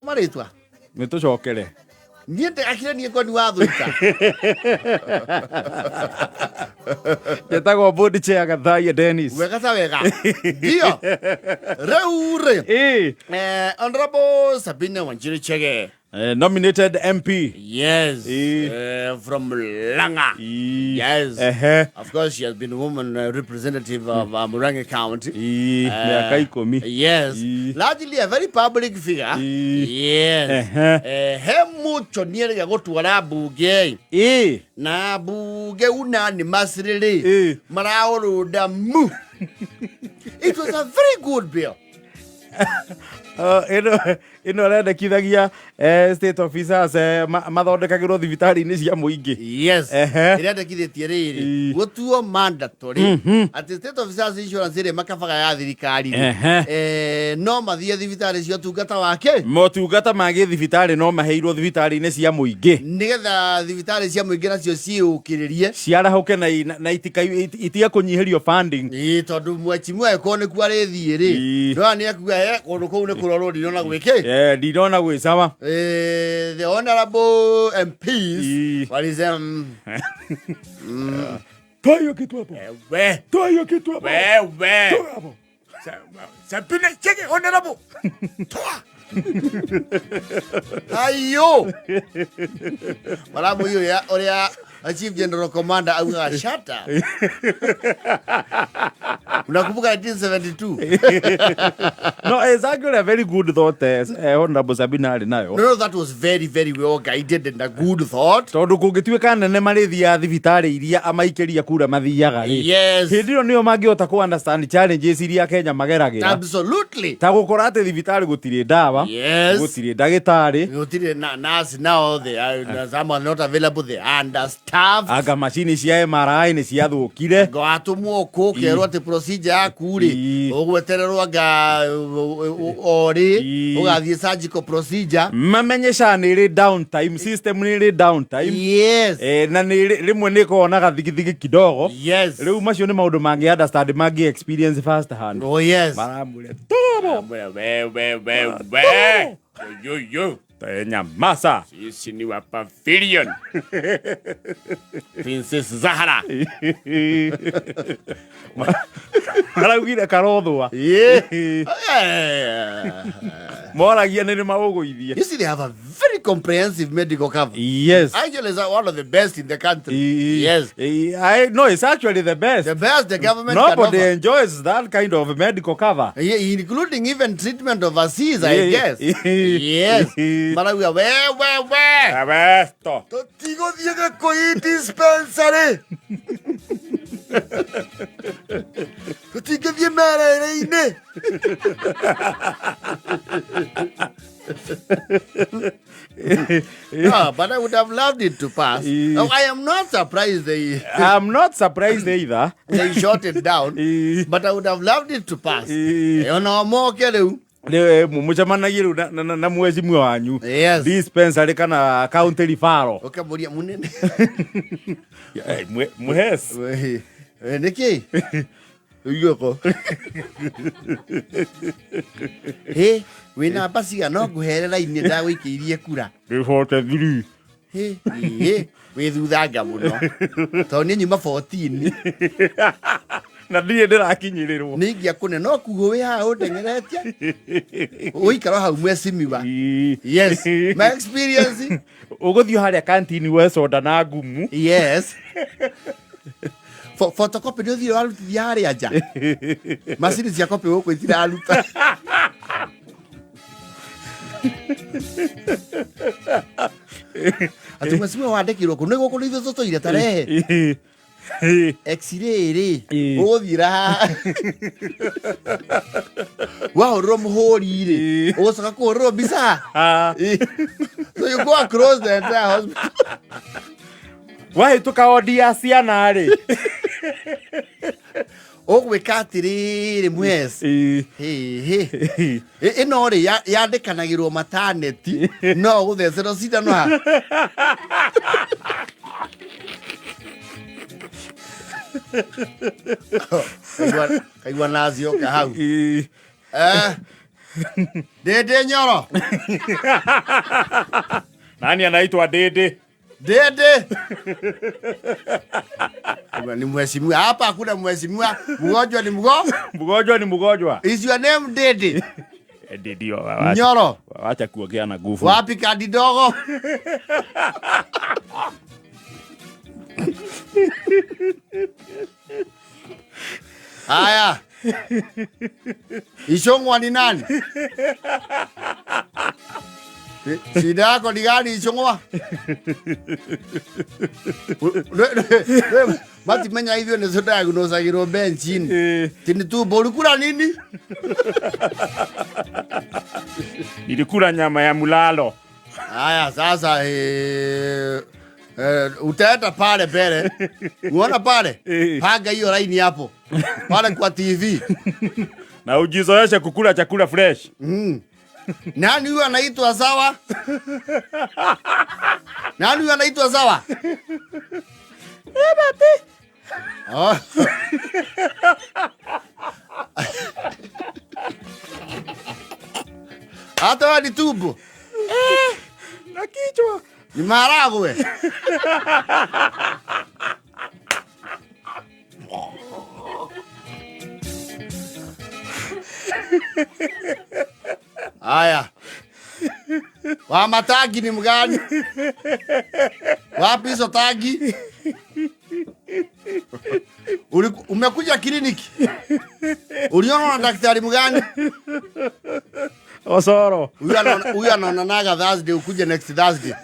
Marĩtwa. Nĩ tũcokere. Niĩ ndĩgakire niĩ ngoni wa thũita. Njĩtagwo board chair Gathaia Dennis. Wega ta wega. Ndio. Rĩu rĩ. Ĩĩ. Honorable Sabina Wanjiru Chege. Nominated MP. Yes. Eh. From Langa. Ĩĩ. Yes. Ehe. Of course, she has been a woman representative of Murang'a County. Ĩĩ, mĩaka 10. Yes. Ĩĩ. Largely a very public figure. Ĩĩ. Yes. Ehe. He mucho nĩerĩga gũtwara mbunge Ĩĩ. na mbunge unanimously rĩ Ĩĩ. maraũrũnda mu. It was a very good bill. Ĩno ĩrendekithagia state officers mathondekagĩrwo thibitarĩ-inĩ cia mũingĩ. Yes. Ehe. Ĩrendekithĩtie rĩrĩ Ĩĩ. gũtuo mandatory atĩ state officers insurance ĩrĩa makabaga ya thirikari rĩ, Ehe. no mathiĩ thibitarĩ cia ũtungata wake. Motungata ma gĩthibitarĩ no maheirwo thibitarĩ-inĩ cia mũingĩ. Nĩgetha thibitarĩ cia mũingĩ nacio ciĩũkĩrĩrie. Ciarahũke na itige kũnyihĩrio funding. Ĩĩ, tondũ mwechimua angĩkorwo nĩkuo arĩthiĩ rĩ, Ĩĩ. ndona nĩ akuga he kũndũ kũu nĩ kũrorwo ndinona gwĩkĩ. Ndinona gwĩ sawa. The honorable MPs Ĩĩ. walisema Toa hiyo kitu hapo. We. Toa hiyo kitu hapo. Wewe. Toa hapo. Sabina Chege honorable. Toa. Ayo. Maramu hiyo ya oria Chief General Commander augaga shut up. Unakumbuka 1972? No, it's actually a very good thought, Honorable Sabina arĩ nayo. No, that was very, very well guided and a good thought. Tondũ kũngĩtuĩka nene marĩthiaga thibitarĩ iria amaikĩria kura mathiaga rĩ. Yes. Hĩndĩ ĩyo nĩyo mangĩhota kũ understand challenges iria Kenya mageragĩra. Absolutely. Ta gũkora atĩ thibitarĩ gũtirĩ ndawa. Yes. Gũtirĩ ndagĩtarĩ. Gũtirĩ na nurse now, they are, some are not available, they are understaffed. Anga macini cia MRI nĩ ciathũkire. Ngo watũmwo kũ ũkerwo atĩ procedure yaku rĩ Ii. ũgwetererwo anga orĩ Ii. ũgathiĩ surgical procedure. Mamenye SHA nĩ ĩrĩ downtime, system nĩ ĩrĩ downtime. Yes. Na nĩ rĩmwe nĩ ĩkoragwo na gathigithigi kidogo. Yes. Rĩu macio nĩ maũndũ mangĩ understand mangĩ experience first hand. Oh yes. Maramwĩra tobo. We, we, we, we. Yo, yo. Nyamaza. Sisi ni wa pavilion. Princess Zahara. Maraugire karothwa. Yeah. Yeah. Moragia nĩ nĩ maũgũithie. You see, they have a very comprehensive medical cover. Yes. Actually, it's one of the best in the country. Yes. No, it's actually the best. The best the government Nobody can offer. enjoys that kind of medical cover. Yeah, including even treatment overseas, I Yeah. guess. Yes. Marauga, we, we, we. Abesto. Tũtigũthiĩ Gĩkũyũ dispensary. Tũtingĩthiĩ merere-inĩ. No, but I would have loved it to pass. Oh, I am not surprised they I'm not surprised either. they shot it down, but I would have loved it to pass. Ona moke rĩu. Rĩu mũcemanagie rĩu na mwecimua wanyu. Yes. Dispensary kana county referral. Ũkamũria mũnene. Muhes. Nĩkĩ? Ũiguo. Hĩ, wĩna namba cigana no ngũhere raini ndagũikĩirie kura. Nĩ 43. Hĩ, hĩ, wĩ thuthanga mũno. Tondũ niĩ nyuma 14. Na ndirĩ ndĩrakinyĩrĩrwo. Nĩ ingĩakũne no kugo wĩ haha ũndengeretie. Ũikara hau mwecimiwa. Yes. My experience. Ũgũthiĩ harĩa kantini we soda na ngumu. Yes. Photocopy nĩ ũthiĩ warutithia harĩa nja. Macini cia copy gũkũ itiraruta. Atĩ mwecimiwa wandĩkirwo kũ nĩ gũkũ nĩ ithuĩ tũtũire tarehe. X-ray rĩ ũgũthiĩra haha. Wahũrĩrwo mũhũri rĩ ũgũcoka kũhũrĩrwo mbica. So you go across the entire hospital. Wahĩtũka wodi ya ciana rĩ. Ũgwĩka atĩrĩrĩ mwes. Hĩ, hĩ. Ĩno rĩ yandĩkanagĩrwo maternity no gũthecerwo cindano haha. Kaigua nacioka hau. Dede Nyoro. Nani anaitwa Dede? Dede. Ni mheshimiwa hapa, hakuna mheshimiwa. Mgonjwa ni mgonjwa. Mgonjwa ni mgonjwa. Is your name Dede? Dede Nyoro. Wacha kuongea na nguvu. Wapi kadi dogo? Haya. Ichung'wa ni nani? Shida yako ni gani Ichung'wa? Matimenya hivyo nĩ diagnosagirwo benchini. Tini tumbo ulikula nini? Nilikula nyama ya mulalo. Haya sasa utaenda pale mbele. Unaona pale? Panga hiyo line hapo. Pale kwa TV. Na ujizoeshe kukula chakula fresh. Nani huyu anaitwa Sawa? Nani huyu anaitwa Sawa? Ebati. Oh. Hata wewe ni tumbo. Na kichwa. Ni maharagwe. Haya. Wa matagi ni mgani? Wapi hizo tagi? Umekuja kliniki? Uliona na daktari mgani? Osoro. Huyu anaonanaga Thursday, ukuje next Thursday.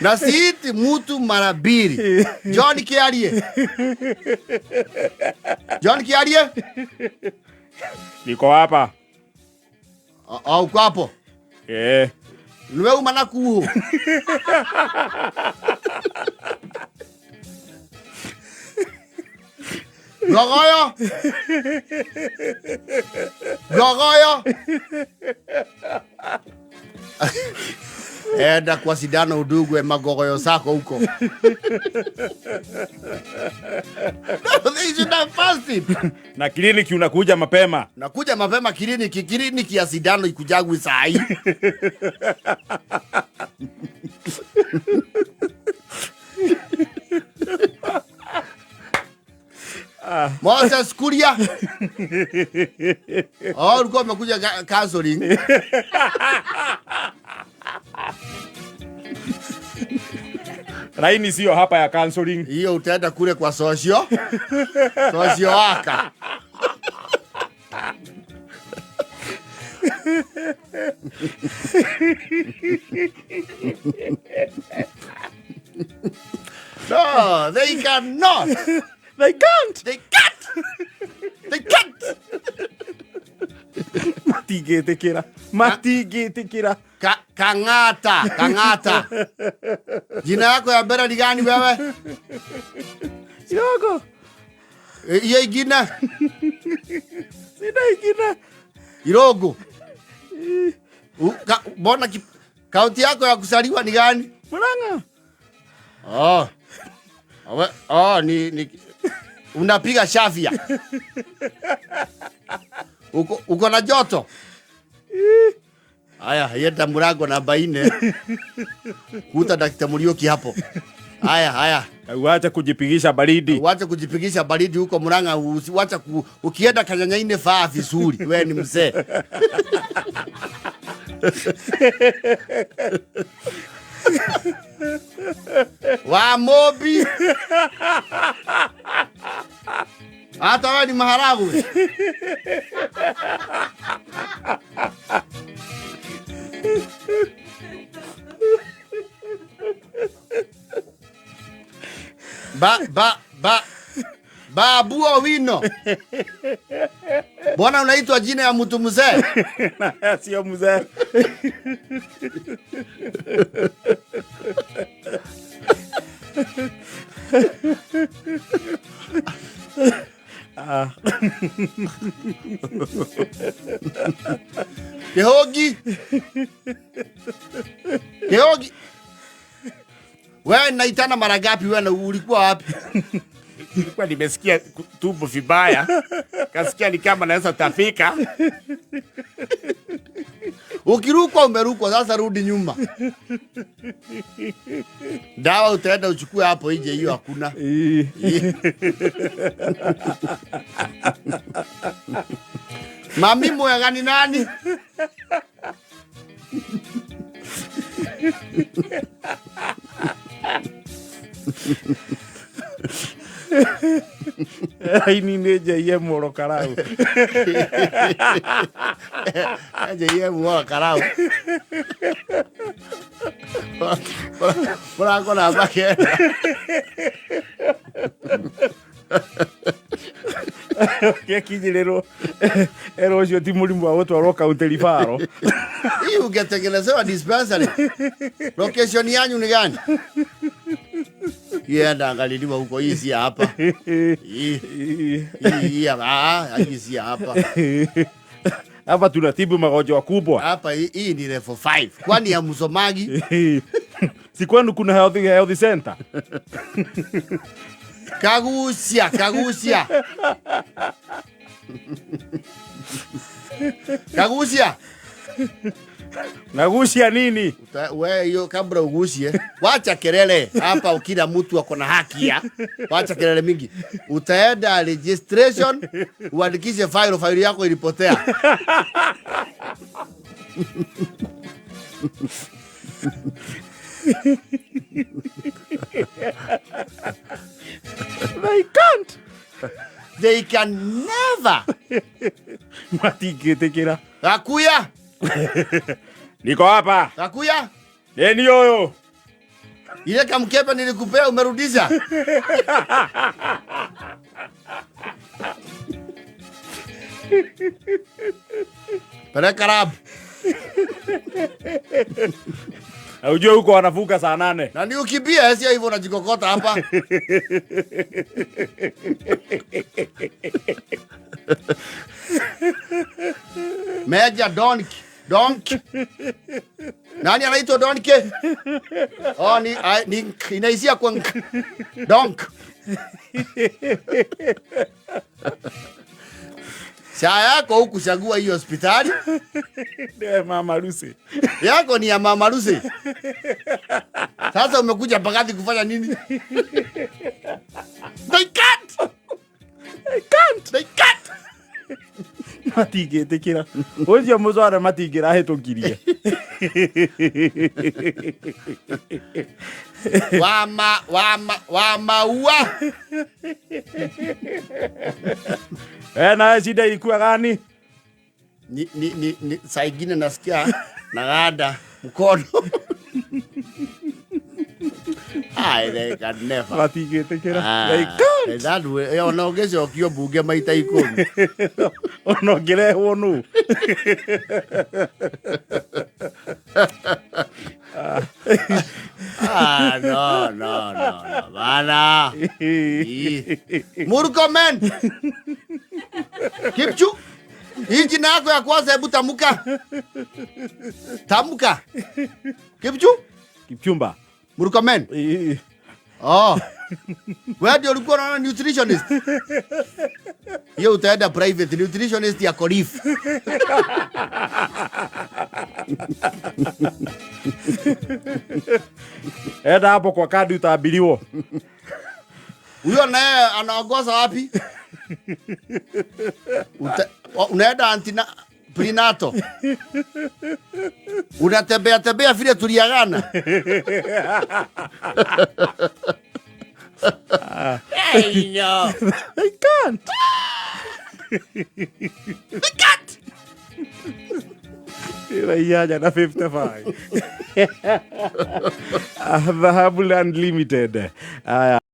Na siiti mutu mara mbili. John Kiarie. John Kiarie? Niko hapa. Uko hapo? Niwe uma na kuhu. Gogoyo. Gogoyo. Enda kwa sindano udugwe magogoyo sako huko. No, they should have fasted. Na kliniki unakuja mapema. Nakuja mapema kliniki, kliniki ya sindano ikujagwi saa hii. Moses Kuria. Oh, ulikuwa umekuja counseling. Laini sio hapa ya counseling. Hiyo utaenda kule kwa socio. Socio waka. No, they cannot. They can't. They can't. They can't. Matingĩtĩkĩra. Matingĩtĩkĩra. Kang'ata, Kang'ata. Jina yako ya mbere ni gani wewe? Kidogo. Hiyo ingine? Sina ingine. Irogo. Mbona kaunti yako ya kuzaliwa ni gani? Murang'a. Oh. Awe, oh, ni unapiga shafia. Uko na joto? Aya, yeta mlango namba 4. Kuta Daktari Muriuki hapo. Haya, haya. Uache kujipigisha baridi. Uache kujipigisha baridi huko Murang'a, uache ukienda Kanyanyaine faa vizuri. Wewe ni mzee. Wa Mobi. Hata wewe ni maharagwe. Ba, ba, ba. Babu Owino. Mbona unaitwa jina ya mtu mzee? Sio mzee. Kehogi. Kehogi. Wewe naitana mara ngapi wewe na ulikuwa wapi? Nilikuwa nimesikia tumbo vibaya. Kasikia ni kama naweza tafika. Ukirukwa umerukwa, sasa rudi nyuma. Dawa utaenda uchukue hapo nje, hiyo hakuna. Mami mwega ni nani? Aini nĩ JM oro karau. JM oro karau. Mũrango namba 9. Gĩakinyĩrĩrwo erwo ũcio ti mũrimũ wa gũtwarwo kaunti ribaro. Hii ungetengenezewa dispensary. Location yanyu ni gani? Yenda angaliliwa huko, hii si hapa. Hii hii si hapa. Hapa tunatibu magonjwa kubwa. Hapa hii ni level 5. Kwani ya msomagi? Si kwenu kuna health center? Kagusia, kagusia. Kagusia. Nagusia nini? We hiyo kabla ugusie. Wacha kelele hapa, kila mtu ako na haki ya. Wacha kelele mingi. Utaenda registration uandikishe file yako ilipotea. They can't. They can never. Matingĩtĩkĩra. Gakuya. Niko hapa. Gakuya. Nini huyo? Ile kamkepe nilikupea umerudisha? Peleka lab. Na ujue huko wanavuka saa 8. Na ni ukimbia sio hivyo unajikokota hapa. Major Donk. Donk. Nani anaitwa Donk? Oh, ni inaishia kwa Donk. Saa yako hukuchagua hiyo hospitali. Ndiye Mama Lucy. Yako ni ya Mama Lucy. Sasa umekuja Mbagathi kufanya nini? They can't. They can't. They can't. Matingĩtĩkĩra. Ũcio mũcwara matingĩrahĩtũkirie. Wa maua. Na shida ilikuwa gani? Ni saa ingine nasikia naganda mkono. Ai, they can never. Matingĩtĩkĩra. They can't. That way, ona ũngĩcokio mbunge maita 10. Ona ũngĩrehwo nũ? No, no, no, no. Bana. Murkomen. Kipchu. Hii jina yako ya kwanza hebu tamka. Tamka. Kipchu? Kipchumba. Murkomen. Oh. Wewe ndio ulikuwa unaona nutritionist. Hiyo utaenda private nutritionist ya Korif. Enda hapo kwa kadi utaambiliwa. Huyo naye anaongoza wapi? Unaenda antina prenatal. Unatembea tembea vile tuliagana. Hey, no. They can't. They can't. Inyanya na 55. Dhahabu Land Limited. Aya.